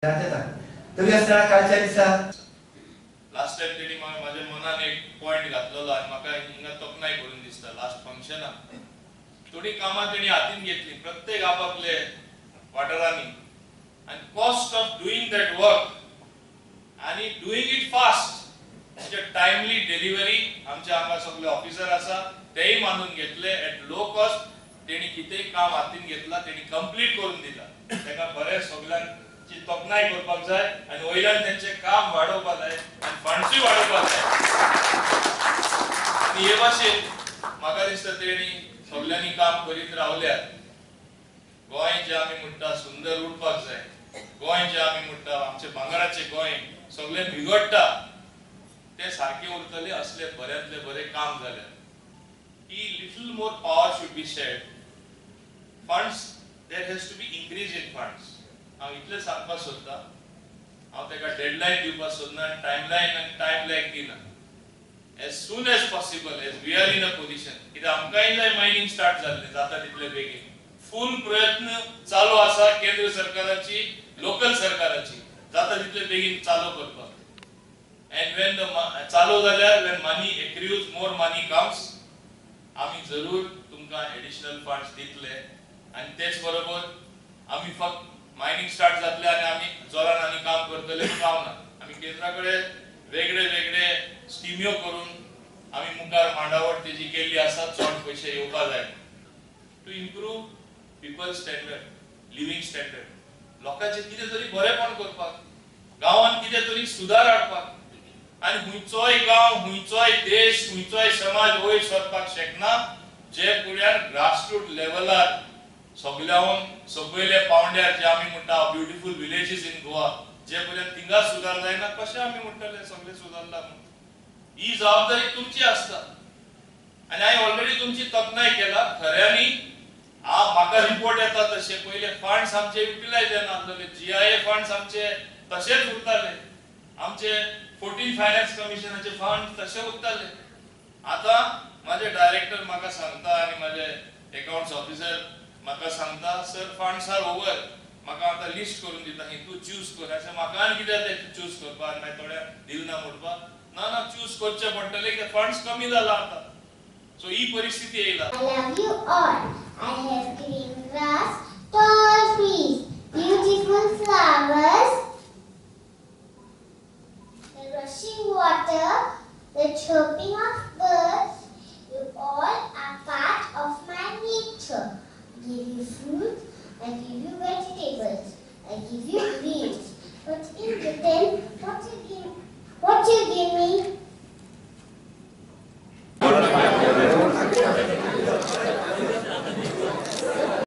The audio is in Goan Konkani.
येता तरी आसतना कालच्या दिसा लास्ट टायम तेणी म्हाज्या मनान एक पॉयंट घातलेलो आनी म्हाका हिंगा तोखणाय करून दिसता. लास्ट फंक्शनाक थोडी कामां तेणी हातीन घेतली प्रत्येक आपापले वाठारांनी आनी cost of doing that work आनी डुईंग it fast म्हणजे टायमली डिलिव्हरी आमच्या हांगा सगळे ऑफिसर आसा तेय मानून घेतले एट लो कॉस्ट. तेणी कितेंय काम हातीन घेतला तेणी कंप्लीट करून दिला. ताका बरें सगळ्यांची तोखणाय करपाक जाय आनी वयल्यान तेंचें काम वाडोवपाक जाय आनी फंड्सूय वाडोवपाक जाय. आनी हे भाशेन म्हाका दिसता तेणी सगळ्यांनी काम करीत रावल्यार गोंय जें आमी म्हणटा सुंदर उरपाक जाय. गोंय जें आमी म्हणटा आमचें भांगराचें गोंय सगळें बिगडटा तें सारकें उरतलें असले बऱ्यांतले बरें काम जाल्यार की little more power should be shared. Funds, there has to be increase in funds. हांव इतलें सांगपाक सोदता. हांव ताका डेडलायन दिवपाक सोदना आनी टायमलायन आनी टायम लॅग दिना. As soon as possible as we are in a position कित्याक आमकांय जाय मायनींग स्टार्ट जाल्लें जाता तितले बेगीन. फूल प्रयत्न चालू आसा केंद्र सरकाराची लोकल सरकाराची जाता तितले बेगीन चालू करपाक. एंड when the चालू जाल्यार when money accrues more money comes आमी जरूर तुमकां एडिशनल फंड्स दितले. आनी तेच बरोबर आमी फक्त मायनींग स्टार्ट जातले आनी आमी जोरान आनी काम करतले रावना. आमी केंद्रा कडेन वेगळे वेगळे स्किम्यो करून आमी मुखार मांडावळ तेजी केल्ली आसा. चड पयशे येवपा जाय to improve people standard living standard. लोकांचें कितें तरी बरेंपण करपाक गांवांत कितें तरी सुदार हाडपाक. आनी खंयचोय गांव खंयचोय देश खंयचोय समाज वयर सरपाक शकना जे फुड्यान ग्रासरूट लेवलार सगळ्याहून सकयल्या पावंड्यार जे आमी म्हणटा ब्युटिफूल विलेजीस इन गोवा जे पर्यंत थिंगा सुदार जायना कशें आमी म्हणटले सगळे सुदारला म्हणून. ही जबाबदारी तुमची आसता आनी हांवें ऑलरेडी तुमची तोखणाय केला. खऱ्यांनी हांव म्हाका रिपोर्ट येता तशे पयले फंड्स आमचे युटिलायज जायना आसलेले. जीआयए फंड्स आमचे तशेच उरताले. आमचे 14 फायनान्स कमिशनाचे फंड तशे उरताले. आतां म्हाजे डायरेक्टर म्हाका सांगता आनी म्हाजे एकाउंट्स ऑफिसर म्हाका सांगता सर फंड्स are over. म्हाका आतां लिस्ट करून दिता ही तूं चूज कर. अशें म्हाका आनी कितें जाता चूज करपाक आनी मागीर थोड्यांक दिलना म्हणपाक ना ना चूज करचें पडटलें कित्याक फंड्स कमी जाला आतां. सो ही परिस्थिती येयला. I love you all. I have green grass, tall trees, beautiful flowers, the rushing water, the chirping